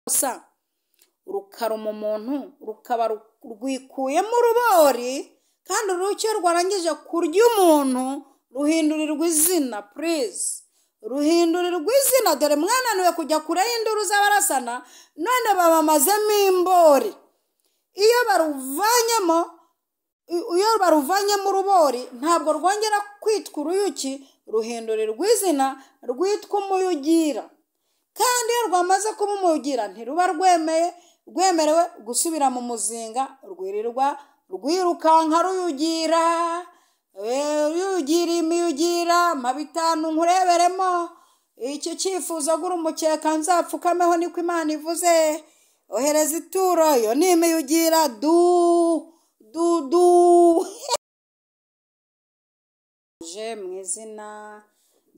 Sa rukaruma umuntu, rukaba rwikuyemo urubori, kandi uruyuki iyo rwarangije kurya umuntu ruhindurirwa izina. Please, ruhindurirwa izina. Dore mwananiwe kujya kure y'induru z'abarasana, none babamazemo imbori. Iyo baruvanyemo urubori, ntabwo rwongera kwitwa uruyuki, ruhindurirwa izina, rwitwa umuyugira. Kandi iyo rwamaze kuba umuyugira, ntiruba rwemerewe gusubira mu muzinga. Rwirirwa rwirukanka ruyugira, ruyugira imiyugira mabitanu. Nkureberemo icyo cyifuzo: gura umukeka nzapfukameho, niko Imana ivuze, ohereza ituro. Iyo ni imiyugira du du du. Je mu izina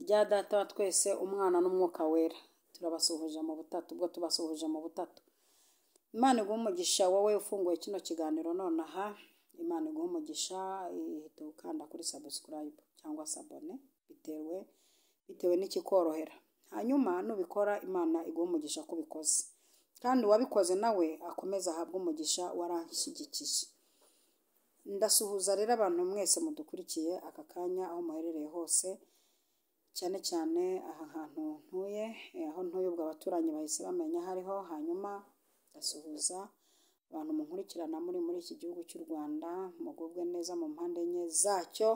rya Data wa twese, Umwana n'Umwuka Wera, turabasuhuje mu butatu. Ubwo tubasuhuje mu butatu, Imana iguha umugisha. Wowe ufunguye kino kiganiro nonaha, Imana iguha umugisha. Ihita ukanda kuri subscribe cyangwa s'abonner, bitewe n'ikikorohera. Hanyuma nubikora, Imana iguha umugisha ko ubikoze, kandi uwabikoze nawe akomeze ahabwe umugisha, waranshyigikiye. Ndasuhuza rero abantu mwese mudukurikiye aka kanya, aho muherereye hose, cyane cyane aha hantu ntuye. Aho ntuye ubwo abaturanyi bahise bamenya aho ariho. Hanyuma ndasuhuza abantu munkurikirana muri iki gihugu cy'u Rwanda, mugubwe neza mu mpande enye zacyo.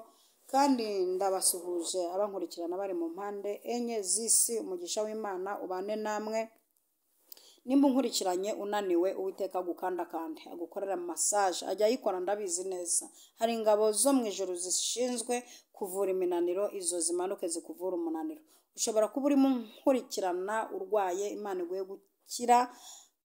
Kandi ndabasuhuje abankurikirana bari mu mpande enye z'isi, umugisha w'Imana ubane namwe. Nimba unkurikiranye unaniwe, Uwiteka agukandakande, agukorera massage, ajya ayikora, ndabizi neza. Hari ingabo zo mu ijoro zishinzwe kuvura iminaniro, izo zimanuke zikuvura umunaniro. Ushobora kuba urimo nkurikirana urwaye, Imana iguhe gukira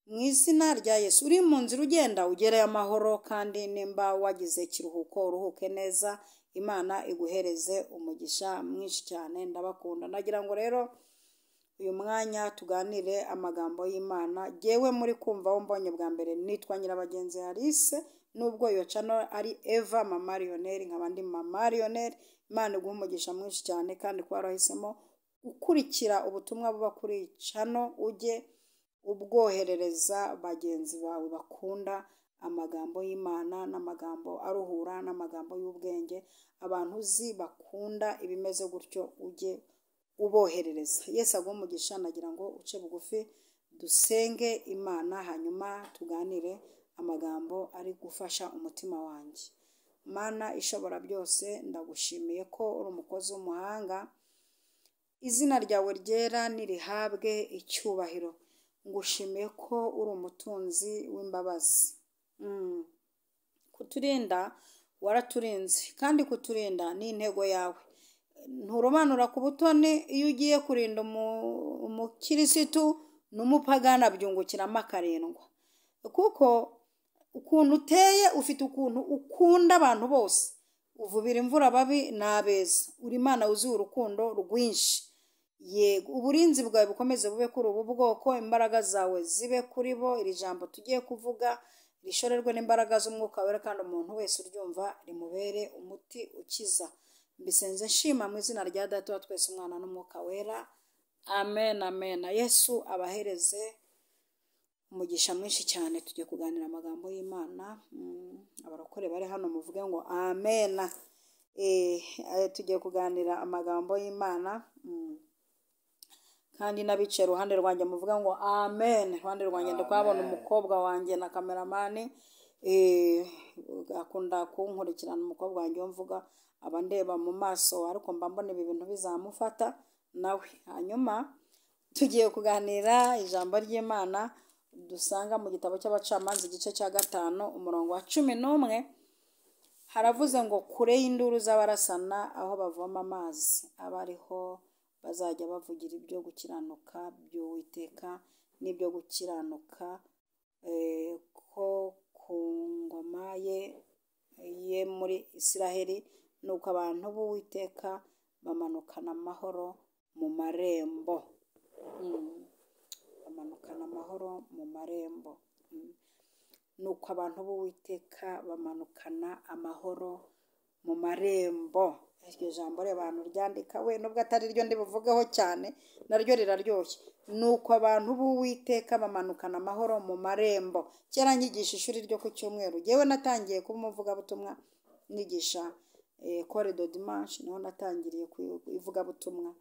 mu izina rya Yesu. Uri mu nzira ugenda, ugereyo amahoro. Kandi nimba wagize ikiruhuko, uruhuke neza. Imana iguhereze umugisha mwinshi cyane. Ndabakunda. Ndagira ngo rero uyu mwanya tuganire amagambo y'Imana. Jyewe muri kumva wo mbonye bwa mbere nitwa Nyirabagenzi Alice, nubwo iyo channel ari Eva Mama Lionel, nkaba ndi Mama Lionel. Imana iguha umugisha mwinshi cyane. Kandi kuba warahisemo gukurikira ubutumwa buba kuri iyi channel, ujye ubwoherereza bagenzi bawe bakunda amagambo y'Imana n'amagambo aruhura n'amagambo y'ubwenge. Abantu uzi bakunda ibimeze gutyo, ujye uboherereza. Yesu aguhe umugisha. Nagira ngo uce bugufi dusenge Imana, hanyuma tuganire amagambo ari gufasha umutima wanjye. Mana ishobora byose, ndagushimiye ko uri umukozi w'umuhanga. Izina ryawe ryera nirihabwe icyubahiro. Ngushimiye ko uri umutunzi w'imbabazi. Kuturinda waraturinze, kandi kuturinda ni intego yawe. Nturobanura ku butoni. Iyo ugiye kurinda umukirisitu n'umupagani, abyungukiramo akarindwa, kuko ukuntu uteye, ufite ukuntu ukunda abantu bose, uvubira imvura ababi n'abeza. Uri Imana wuzuye urukundo rwinshi. Yego, uburinzi bwawe bukomeze bube kuri ubu bwoko, imbaraga zawe zibe kuri bo. Iri jambo tugiye kuvuga rishorerwe n'imbaraga z'Umwuka Wera, kandi umuntu wese uryumva rimubere umuti ukiza. Mbisenze nshima mu izina rya Data wa twese, Umwana n'Umwuka Wera. Amen, amen. Yesu abahereze umugisha mwinshi cyane. Tugiye kuganira amagambo y'Imana. Abarokore bari hano muvuge ngo amen. Tugiye kuganira amagambo y'Imana. Kandi n'abicaye iruhande rwanjye muvuga ngo amen. Iruhande rwanjye ndi kuhabona Amen. umukobwa wanjye na cameraman. Akunda kunkurikirana umukobwa wanjye. Iyo mvuga aba ndeba mu maso, ariko mba mbona ibi bintu bizamufata nawe. Hanyuma tugiye kuganira ijambo ry'Imana dusanga mu gitabo cy'Abacamanza, igice cya 5, umurongo wa 11. Haravuze ngo: "Kure y'induru z'abarasana, aho bavoma amazi, abe ariho bazajya bavugira ibyo gukiranuka by'Uwiteka n'ibyo gukiranuka ko ku ngoma ye muri Isiraheli. Nuko abantu b'Uwiteka bamanukana amahoro mu marembo." Bamanukana amahoro mu marembo. Nuko abantu b'Uwiteka bamanukana amahoro mu marembo. Iryo jambo rero abantu ryandika we, nubwo atari ryo ndibuvugeho cyane, naryo riraryoshye. Nuko abantu b'Uwiteka bamanukana amahoro mu marembo. Kera nyigisha ishuri ryo ku cyumweru, yewe natangiye kuba umuvugabutumwa nigisha Ecole de Dimanche, niho natangiriye ku ivugabutumwa,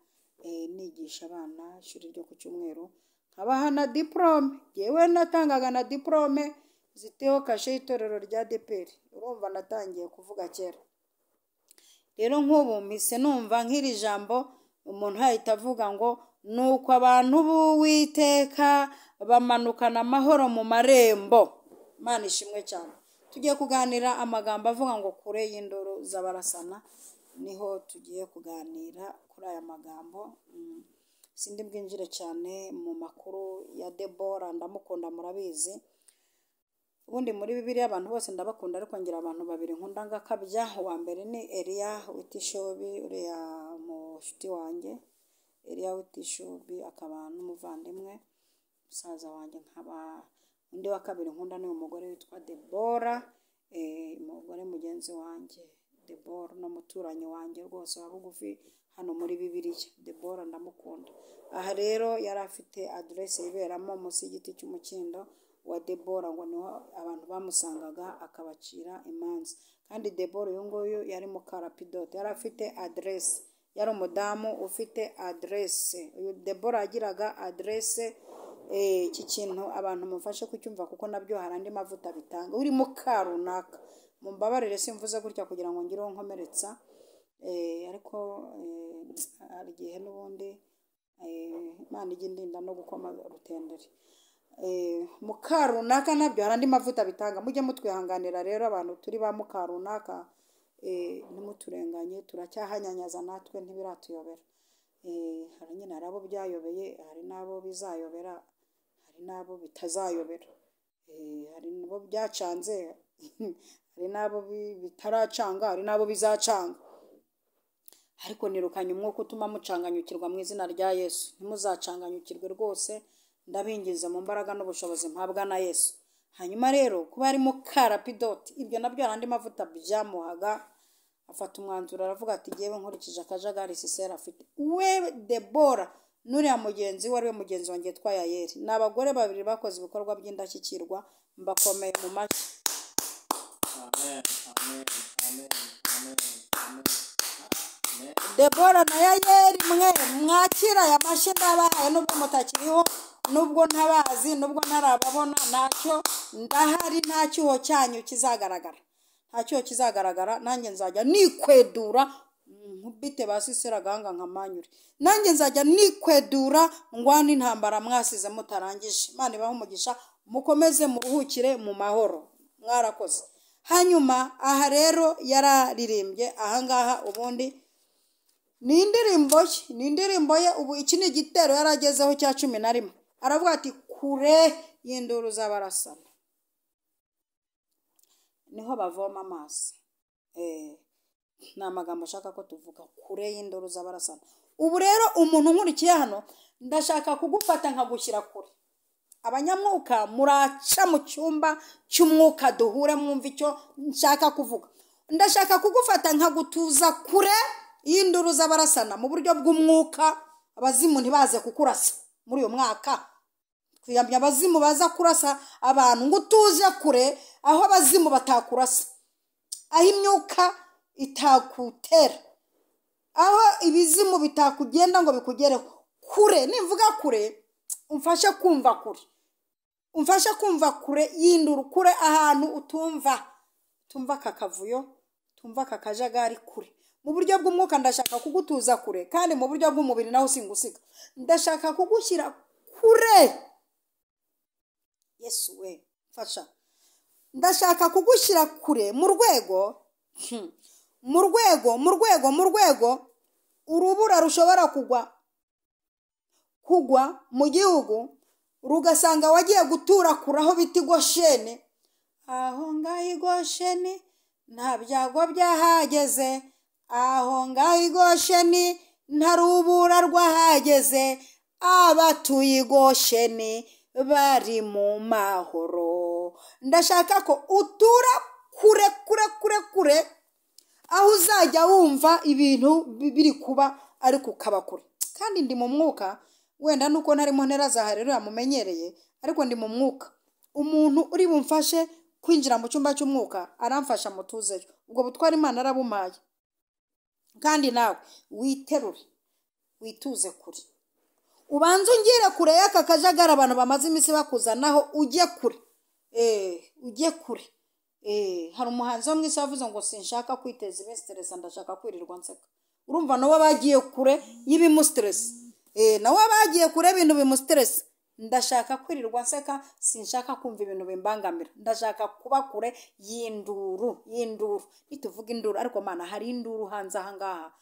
nigisha abana ishuri ryo ku cyumweru, nkabaha na diplome. Yewe natangaga na diplome ziteho kashe y'itorero rya ADEPR. Urumva natangiye kuvuga kera. Rero nk'ubu mpise numva nk'iri jambo umuntu yahita avuga ngo nuko abantu b'Uwiteka bamanukana amahoro mu marembo. Imana ishimwe cyane. Tugiye kuganira amagambo avuga ngo kure y'induru z'abarasana, niho tugiye kuganira kuri aya magambo. Sindi bwinjire cyane mu makuru ya Debora, ndamukunda murabizi. Ubundi muri Bibiliya abantu bose ndabakunda, ariko ngira abantu babiri nkunda ngakabya. Uwa mbere ni Eliya w'Itishobi, uriya mushuti wanjye Eliya w'Itishobi, akaba n'umuvandimwe musaza wanjye. Nkaba undi wa kabiri nkunda ni umugore witwa Debora, umugore mugenzi wanjye Debora, n'umuturanyi wanjye rwose wa bugufi hano muri Bibiliya. Debora ndamukunda. Aha rero yari afite aderese yiberamo munsi y'igiti cy'umukindo wa Debora, ngo niho abantu bamusangaga akabacira imanza. Kandi Debora uyu nguyu yari mukarapidote, yari afite aderese, yari umudamu ufite aderese. Uyu Debora yagiraga aderese. Iki kintu abantu mufashe kucyumva, kuko nabyo hari andi mavuta bitanga. Uri muka runaka, mumbabarire simvuze gutya kugira ngo ngire uwo nkomeretsa, ariko hari igihe n'ubundi Imana ijya indinda no gukoma rutenderi. Muka runaka nabyo hari andi mavuta bitanga. Mujye mutwihanganira rero abantu turi ba muka runaka, ntimuturenganye, turacyahanyanyaza natwe ntibiratuyobera. Hari nyine hari abo byayobeye, hari n'abo bizayobera, hari n'abo bitazayobera, hari n'abo byacanze, hari n'abo bitaracanga, hari n'abo bizacanga. Ariko nirukanye umwuka utuma mucanganyukirwa mu izina rya Yesu. Ntimuzacanganyukirwe rwose, ndabinginze mu mbaraga n'ubushobozi mpabwa na Yesu. Hanyuma rero kuba ari mukarapidoti, ibyo nabyo hari andi mavuta byamuhaga. Afata umwanzuro aravuga ati yewe nkurikije akajagari Sisera afite, we Debora n'uriya mugenzi we, ari we mugenzi wanjye witwa Yayeli, ni abagore babiri bakoze ibikorwa by'indashyikirwa, mbakomeye mu mashyi. Amen, amen, amen, amen, amen, amen. Debora na Yayeli, mwe mwakira aya mashyi ndabahaye, nubwo mutakiriho, nubwo ntabazi, nubwo ntarababona, ntacyo ndahari, nta cyuho cyanyu kizagaragara, nta cyuho kizagaragara. Nanjye nzajya nikwedura nkubite ba Sisera agahanga nkamanyure, nanjye nzajya nikwedura ngwane intambara mwasize mutarangije. Imana ibahe umugisha, mukomeze muruhukire mu mahoro, mwarakoze. Hanyuma aha rero yararirimbye ahangaha, ubundi ni indirimbo ye, ni indirimbo ye. Ubu iki ni igitero yari agezeho cya 11. Aravuga ati kure y'induru z'abarasana niho bavoma amazi. Ni amagambo ashaka ko tuvuga, kure y'induru z'abarasana. Ubu rero umuntu nkurikiye hano, ndashaka kugufata nkagushyira kure. Abanyamwuka muraca mu cyumba cy'umwuka duhure mwumva icyo nshaka kuvuga. Ndashaka kugufata nkagutuza kure y'induru z'abarasana mu buryo bw'umwuka, abazimu ntibaze kukurasa muri uyu mwaka. Twiyamye abazimu baza kurasa abantu, ngo utuze kure aho abazimu batakurasa, aho imyuka itakutera, aho ibizimu bitakugenda ngo bikugereho. Kure, nimvuga kure umfashe kumva kure, umfashe kumva kure y'induru, kure ahantu utumva, utumva aka kavuyo, utumva aka kajagari, kure. Mu buryo bw'umwuka ndashaka kugutuza kure, kandi mu buryo bw'umubiri naho singusiga, ndashaka kugushyira kure. Yesu we mfasha. Ndashaka kugushyira kure mu rwego, mu rwego, mu rwego, mu rwego urubura rushobora kugwa mu gihugu, rugasanga wagiye gutura kure aho bita Igosheni. Aho ngaho Igosheni nta byago byahageze, aho ngaho Igosheni nta rubura rwahageze, abatuye Igosheni bari mu mahoro. Ndashaka ko utura kure kure kure kure, Aho uzajya wumva ibintu biri kuba ariko ukaba kure. Kandi ndi mu mwuka, wenda nuko ntari mu ntera za haleluya mumenyereye, ariko ndi mu mwuka. Umuntu uri bumfashe kwinjira mu cyumba cy'umwuka aramfasha mutuzeyo. Ubwo butwara Imana arabumpaye. Kandi nawe witerure, wituze kure. Ubanze ungire kure y'aka kajagari abantu bamaze iminsi bakuzanaho, ujye kure. Ujye kure. Hari umuhanzi wo mu isi wavuze ngo sinshaka kwiteza ibistress, ndashaka kwirirwa nseka. Urumva nawe bagiye kure y'ibimustress. Nawe bagiye kure ibintu bimustress. Ndashaka kwirirwa nseka, sinshaka kumva ibintu bimbangamira. Ndashaka kuba kure y'induru, y'induru. Nituvuga induru, ariko Mana hari induru hanze aha ngaha.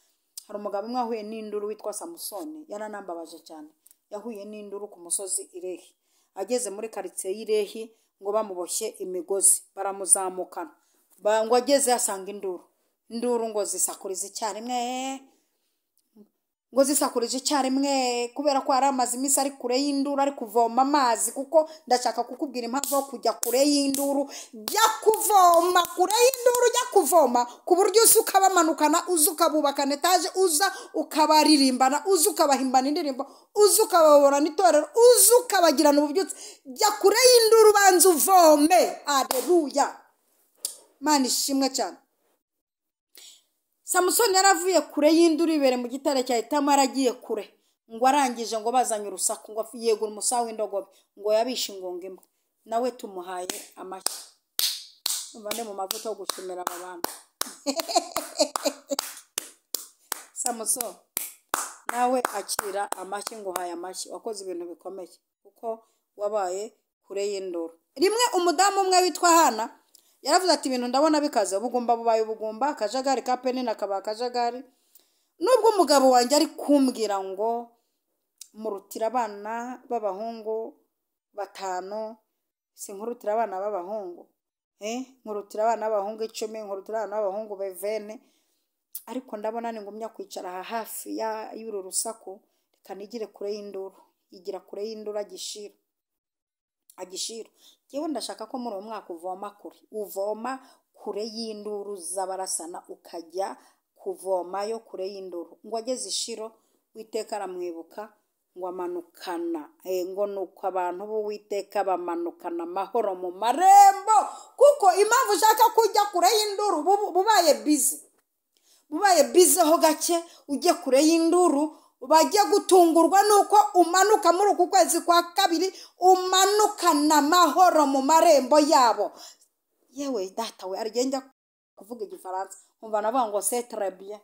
Hari umugabo umwe wahuye n'induru witwa Samusoni, yaranambabaje cyane. Yahuye n'induru ku musozi Irehi. Ageze muri quartier y'Irehi ngo bamuboshye imigozi, baramuzamukana. Ngo ageze asanga induru. Induru ngo zisakuriza icyarimwe. Ngo zisakurije icyarimwe kubera ko yari amaze iminsi ari kure y'induru, ari kuvoma amazi. Kuko ndashaka kukubwira impamvu yo kujya kure y'induru. Jya kuvoma kure y'induru, jya kuvoma ku buryo uza ukabamanukana, uza ukabubakana etaje, uza ukabaririmbana, uza ukabahimbana indirimbo, uza ukababorana itorero, uza ukabagirana ububyutse. Jya kure y'induru, banza uvome. Aleluya, Mana ishimwe cyane. Samusoni yaravuye kure y'induru, ibere mu gitare cya Etamu, yaragiye kure. Ngo arangije ngo bazanye urusaku, ngo yegura umusaha w'indogobe, ngo yabishe ingongo imwe. Nawe tumuhaye amashyi. Umva ndi mu mavuta yo gushimira aba bantu. Samusoni nawe akira amashyi, nguhaye amashyi, wakoze ibintu bikomeye kuko wabaye kure y'induru. Rimwe umudamu umwe witwa Hana yaravuze ati ibintu ndabona bikaze, ubugumba bubaye ubugumba, akajagari ka Penina kaba akajagari. Nubwo umugabo wanjye ari kumbwira ngo murutira abana b'abahungu 5, sinkurutira abana b'abahungu, nkurutira abana b'abahungu 10, nkurutira abana b'abahungu bevene, ariko ndabona ningumya kwicara aha hafi y'uru rusaku, reka nigire kure y'induru. Yigira kure y'induru agishira. Agishira. Yewe ndashaka ko muri uwo mwaka uvoma kure, uvoma kure y'induru z'abarasana, ukajya kuvomayo kure y'induru. Ngo ageze ishiro, Uwiteka aramwibuka, ngo amanukana, ngo nuko abantu b'Uwiteka bamanukana amahoro mu marembo. Kuko impamvu ushaka kujya kure y'induru, bubaye busy, bubaye busy ho gake, ujye kure y'induru, bajye gutungurwa nuko umanuka muri uku kwezi kwa kabiri, umanukana amahoro mu marembo yabo. Yewe data we, arigenda kuvuga igifaransa umva navuga ngo c'est très bien.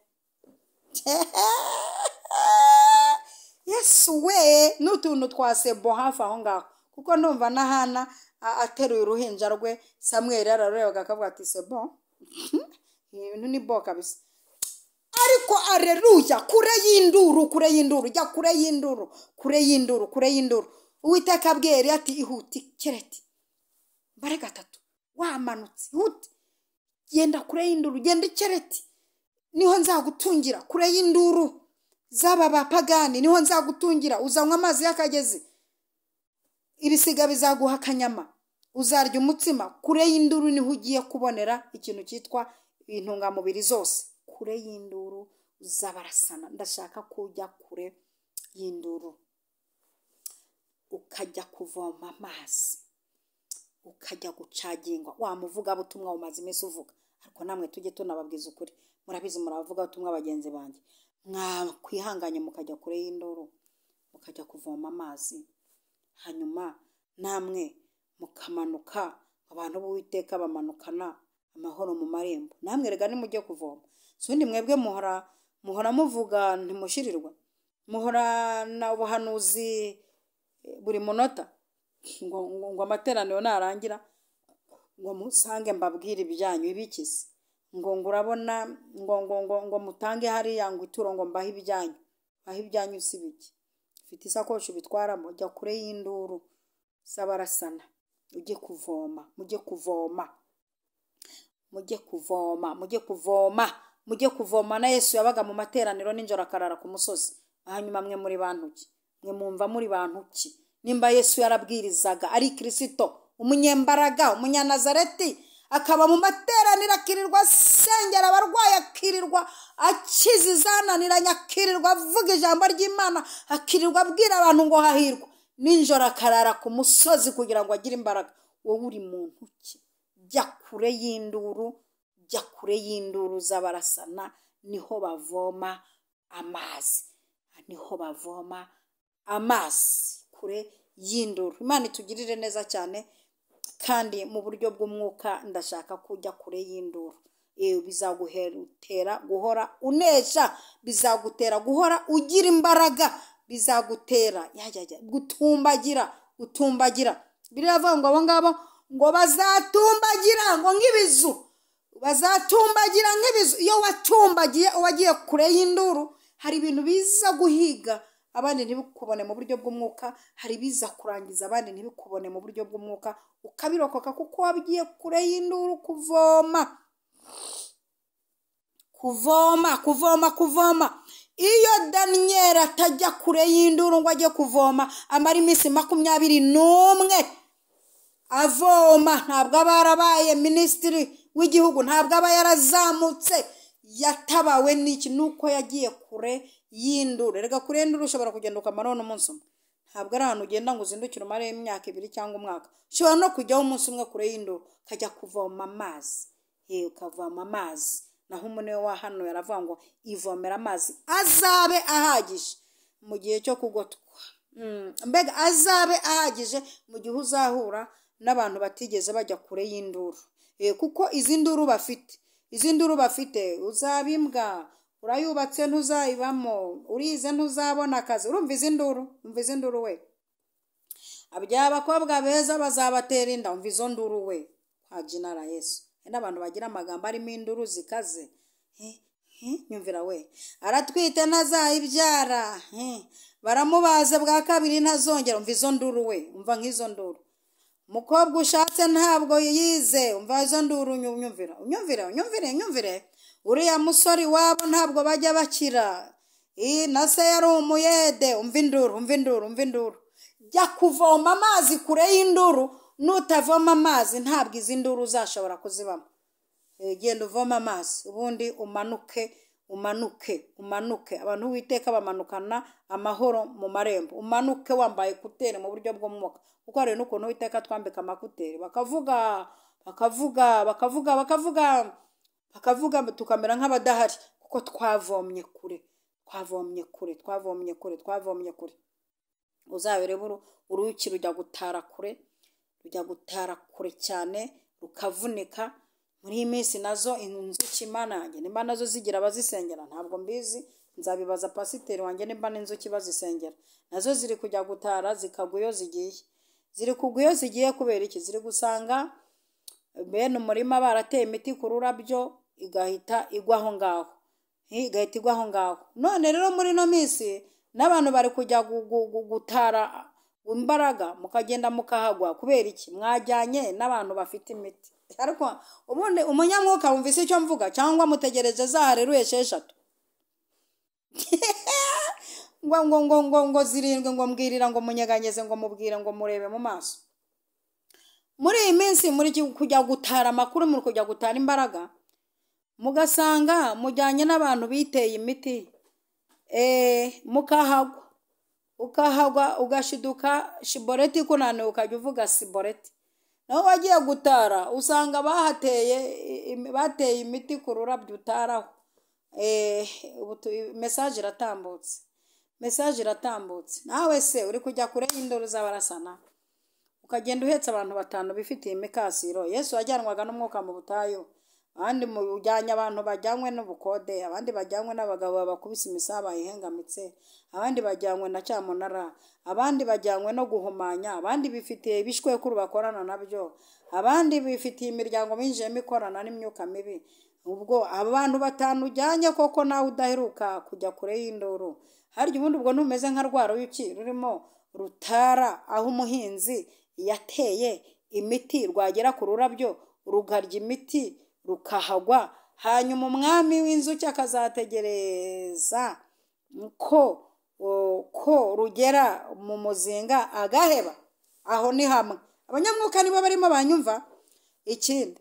Yesu we, n'utuntu twa sebo hafi aho ngaho. Kuko ndumva na Hana ateruye uruhinja rwe, Samweli ararurebaga akavuga ati c'est bon. Ibintu ni bo kabisa. Ariko aleluya, kure y'induru, kure y'induru, jya kure y'induru, kure y'induru, kure y'induru. Uwiteka abwiye Eliya ati ihuti kereti bare gatatu, wamanutse, ihute, genda kure y'induru, genda ikereti, niho nzagutungira. Kure y'induru z'aba bapagani niho nzagutungira. Uzanywa amazi y'akagezi, ibisiga bizaguha akanyama, uzarya umutsima. Kure y'induru niho ugiye kubonera ikintu cyitwa intungamubiri zose. Kure y'induru z'abarasana. Ndashaka kujya kure y'induru, ukajya kuvoma amazi, ukajya gucagingwa. Wa muvugabutumwa umaze iminsi uvuga, ariko namwe tujye tunababwiza ukuri, murabizi muravuga ubutumwa bagenzi banjye, mwakwihanganye mukajya kure y'induru, mukajya kuvoma amazi, hanyuma namwe mukamanuka. Abantu b'Uwiteka bamanukana amahoro mu marembo. Namwe rega nimujye kuvoma. Sundi mwebwe muhora muvuga ntimushirirwa, muhora na ubuhanuzi buri munota, ngo amateraniro narangira ngo musange mbabwire ibyanyu ibikize, ngo ngurabona ngo ngo ngo ngo mutange hariya ngo ituro ngo mbahe ibyanyu. Bahe ibyanyu si biki? Ufite isakoshi bitwaramo, jya kure y'induru z'abarasana, ujye kuvoma, mujye kuvoma, mujye kuvoma, mujye kuvoma, mujye kuvoma. Na Yesu yabaga mu materaniro nijoro akarara ku musozi. Hanyuma mwe muri bantu ki? Mwe mumva muri bantu ki? Nimba Yesu yarabwirizaga ari Kristo, umunyembaraga, umunyanazareti, akaba mu materaniro, akirirwa asengera abarwayi, akirirwa akiza izananiranye, akirirwa avuga ijambo ry'Imana, akirirwa abwira abantu ngo hahirwa, nijoro akarara ku musozi kugira ngo agire imbaraga. Wowe uri muntu ki? Jya kure y'induru, jya kure y'induru z'abarasana, niho bavoma amazi, niho bavoma amazi, kure y'induru. Imana itugirire neza cyane, kandi mu buryo bw'umwuka ndashaka kujya kure y'induru. Bizagutera guhora unesha, bizagutera guhora ugira imbaraga, bizagutera gutumbagira, gutumbagira. Biravuga ngo abo ngabo ngo bazatumbagira ngo nk'ibizu, bazatumbagira nk'ibizu. Iyo watumbagiye wagiye kure y'induru, hari ibintu biza guhiga abandi ntibikubone mu buryo bw'umwuka, hari biza kurangiza abandi ntibikubone mu buryo bw'umwuka, ukabirokoka kuko wagiye kure y'induru kuvoma, kuvoma, kuvoma, kuvoma. Iyo Daniel atajya kure y'induru ngo ajye kuvoma, amara iminsi 21 avoma, ntabwo aba yarabaye minisitiri w'igihugu, ntabwo aba yarazamutse. Yatabawe n'iki? Nuko yagiye kure y'induru. Erega kure y'induru ushobora kugenda ukamaraho n'umunsi umwe, ntabwo ari ahantu ugenda ngo uzindukire umare imyaka 2 cyangwa umwaka. Ushobora no kujyaho umunsi umwe kure y'induru, ukajya kuvoma amazi, ukavoma amazi. Naho umune wa hano yaravuga ngo ivomera amazi azabe ahagije mu gihe cyo kugotwa. Mbega azabe ahagije mu gihe uzahura n'abantu batigeze bajya kure y'induru. Kuko izi nduru bafite, izi nduru bafite, uzaba imbwa, urayubatse ntuzayibamo, urize ntuzabona akazi. Urumva izi nduru, umva izi nduru we. Abya abakobwa beza bazabatera inda, umva izo nduru we. Kwa jina la Yesu. N'abantu bagira amagambo arimo induru zikaze. Nyumvira we. Aratwite ntazayibyara. Baramubaze bwa kabiri ntazongera, umva izo nduru we, umva nk'izo nduru. Umukobwa ushatse ntabwo yize, umva izo nduru, nyumvira, unyumvire, unyumvire, nyumvire. Uriya musore wabo ntabwo bajya bakira. Na se yari umuyede, umva induru, umva induru, umva induru. Jya kuvoma amazi kure y'induru, nutavoma amazi ntabwo izi nduru uzashobora kuzibamo. Genda uvoma amazi, ubundi umanuke, umanuke, umanuke. Abantu Uwiteka bamanukana amahoro mu marembo. Umanuke wambaye ekuteri mu buryo bw'umwuka, kuko hari n'ukuntu Uwiteka twambika amakuteri, bakavuga, bakavuga, bakavuga, bakavuga, bakavuga, tukamera nk'abadahari, kuko twavomye kure, twavomye kure, twavomye kure, twavomye kure. Uzabirebe uruyuki rujya gutara kure, rujya gutara kure cyane, rukavunika. Muri iyi minsi nazo inzuki, Imana yanjye, nimba nazo zigira abazisengera ntabwo mbizi, nzabibaza pasiteri wanjye nimba n'inzuki bazisengera. Nazo ziri kujya gutara zikagwa iyo zigiye, ziri kugwa iyo zigiye kubera iki? Ziri gusanga bene umurima barateye imiti ku rurabyo, igahita igwa aho ngaho, igahita igwa aho ngaho. None rero muri ino minsi n'abantu bari kujya gutara imbaraga, mukagenda mukahagwa kubera iki? Mwajyanye n'abantu bafite imiti. Ariko ubundi umunyamwuka wumvise icyo mvuga, cyangwa mutegereje za haleluya 6 ngo ngo ngo ngo ngo 7, ngo mbwirira, ngo munyeganyeze, ngo mubwire, ngo murebe mu maso. Muri iyi minsi muri kujya gutara amakuru, muri kujya gutara imbaraga, mugasanga mujyanye n'abantu biteye imiti, mukahagwa, ukahagwa ugashiduka shiboreti kunaniwe, ukajya uvuga siboreti. Naho wagiye gutara usanga bahateye, bateye imiti ku rurabyo utaraho. Message iratambutse, message iratambutse. Nawe se uri kujya kure y'induru z'abarasana, ukagenda uhetse abantu 5 bifitiye imikasiro. Yesu wajyanwaga n'umwuka mu butayu, abandi mujyanye abantu bajyanywe n'ubukode, abandi bajyanywe n'abagabo babakubise imisaba ihengamitse, abandi bajyanywe na cyamunara, abandi bajyanywe no guhumanya, abandi bifitiye ibishwekuru bakorana nabyo, abandi bifitiye imiryango binjiyemo ikorana n'imyuka mibi. Ubwo abantu 5 ujyanye koko nawe udaheruka kujya kure y'induru, harya ubundi ubwo ntumeze nka rwa ruyuki rurimo rutara aho umuhinzi yateye imiti, rwagera ku rurabyo rukarya imiti rukahagwa, hanyuma umwami w'inzuki akazategereza ko rugera mu muzinga agaheba. Aho ni hamwe abanyamwuka nibo barimo banyumva. Ikindi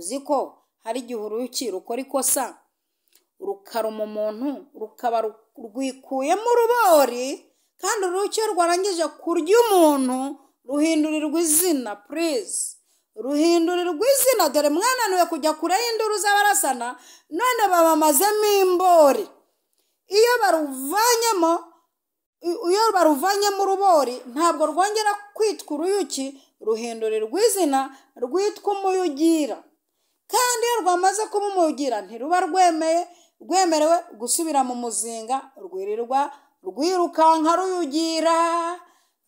Uzi ko hari igihe uruyuki rukora ikosa rukaruma umuntu rukaba rwikuyemo urubori, kandi uruyuki iyo rwarangije kurya umuntu ruhindurirwa izina. Purize, ruhindurirwa izina. Dore mwananiwe kujya kure y'induru z'abarasana, none babamazemo imbori. Iyo baruvanyemo urubori ntabwo rwongera kwitwa uruyuki, ruhindurirwa izina rwitwa umuyugira. Kandi iyo rwamaze kuba umuyugira ntiruba rwemerewe gusubira mu muzinga, rwirirwa rwirukanka ruyugira,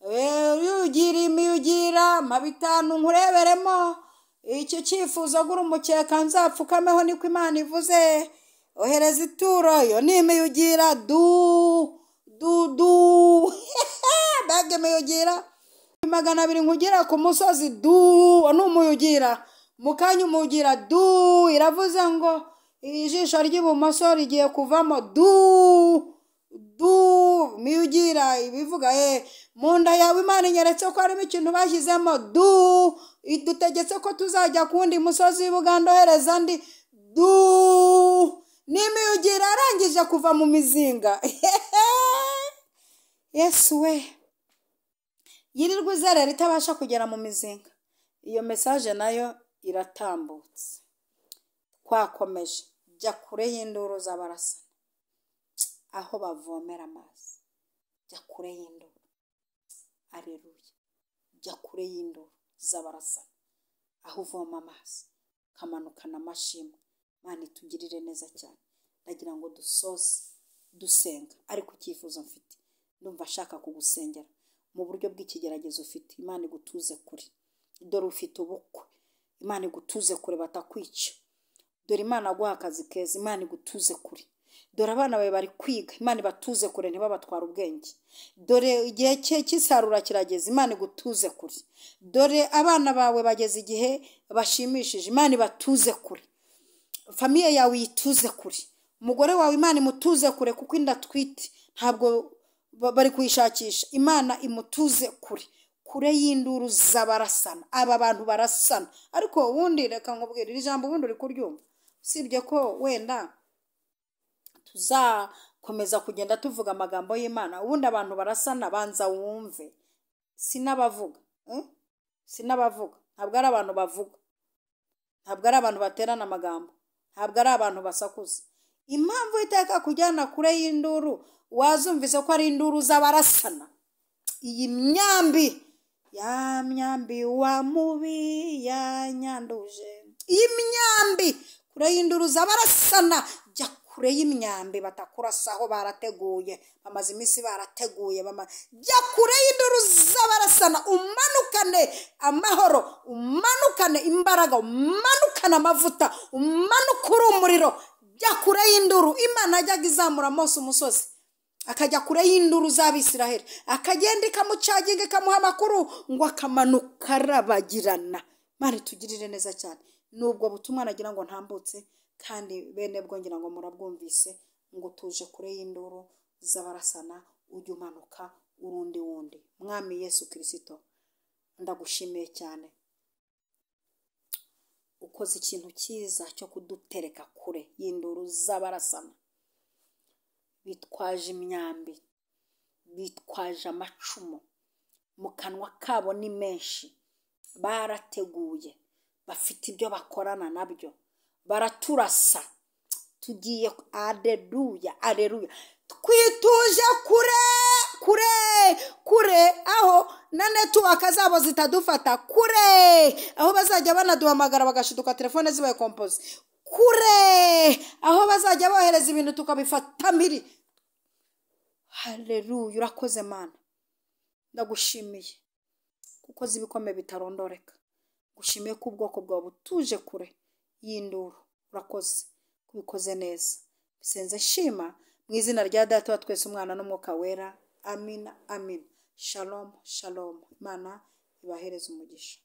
ruyugira imiyugira mabitanu nkureberemo icyo cyifuzo, gura umukeka nzapfukameho niko Imana ivuze, ohereza ituro, iyo ni imiyugira du du du mbega imiyugira 200 nkugera ku musozi du, ni umuyugira. Mu kanya umuyugira du, iravuze ngo ijisho ry'ibumoso rigiye kuvamo du du, miyugira ibivuga mu nda yawe Imana inyeretse ko harimo ikintu bashyizemo du, idutegetse ko tuzajya ku wundi musozi w'Ubuganda ohereza andi du, n'imiyugira arangije kuva mu mizinga. Yesu we, yirirwa izerera itabasha kugera mu mizinga. Iyo mesaje nayo iratambutse. Twakomeje, jya kure y'induru z'abarasana, aho bavomera amazi, jya kure y'induru. Aleluya, jya kure y'induru z'abarasana, aho uvoma amazi ukamanukana amashimwe. Imana itugirire neza cyane. Ndagira ngo dusoze dusenga, ariko icyifuzo mfite, ndumva ashaka kugusengera mu buryo bw'ikigeragezo ufite. Imana igutuze kure. Dore ufite ubukwe, Imana igutuze kure batakwica. Dore Imana aguha akazi keza, Imana igutuze kure. Dore abana bawe bari kwiga, Imana ibatuze kure ntibabatware ubwenge. Dore igihe cy'isarura kirageze, Imana igutuze kure. Dore abana bawe bageze igihe bashimishije, Imana ibatuze kure. Famiye yawe yituze kure. Umugore wawe Imana imutuze kure, kuko inda atwite ntabwo bari kuyishakisha. Imana imutuze kure, kure y'induru z'abarasana. Aba bantu barasana. Ariko ubundi reka nkubwire iri jambo, ubundi uri kuryumva, usibye ko wenda tuzakomeza kugenda tuvuga amagambo y'Imana. Ubundi abantu barasana, banza wumve. Sinabavuga, sinabavuga. Ntabwo ari abantu bavuga, ntabwo ari abantu baterana amagambo, ntabwo ari abantu basakuza. Impamvu iteka kujyana kure y'induru, wazumvise ko ari induru z'abarasana. Iyi myambi ya myambi wa mubi yanyanduje, iyi myambi, kure y'induru z'abarasana. Jya kure y'imyambi batakurasaho, barateguye, bamaze iminsi barateguye. Jya kure y'induru z'abarasana, umanukane amahoro, umanukane imbaraga, umanukane amavuta, umanukure umuriro. Jya kure y'induru. Imana yajyaga izamura Mose umusozi, akajya kure y'induru z'Abisiraheli, akagenda ikamucaginga, ikamuha amakuru, ngo akamanuka arabagirana. Imana itugirire neza cyane. Nubwo butumwa nagira ngo ntambutse, kandi bene bwo ngira ngo murabwumvise, ngo tuje kure y'induru z'abarasana, ujye umanuka urundi wundi. Mwami Yesu Kristo, ndagushimiye cyane, ukoze ikintu cyiza cyo kudutereka kure y'induru z'abarasana. Bitwaje imyambi, bitwaje amacumu, mu kanwa kabo ni menshi, barateguye, bafite ibyo bakorana nabyo, baraturasa. Tugiye, aleluya, aleluya, twituje kure kure kure, aho na netiwaka zabo zitadufata, kure aho bazajya banaduhamagara bagashiduka telefone zibaye kompoze, kure aho bazajya bohereza ibintu tukabifata mpiri. Haleluya, urakoze Mana, ndagushimiye kuko zibikomeye bitarondoreka. Gushimiye ko ubwoko bwawe butuje kure y'induru. Urakoze kubikoze neza. Bisenze shima mu izina rya Data wa twese, Umwana n'Umwuka Wera. Amina, amina. Shalom, shalom. Imana ibahereze umugisha.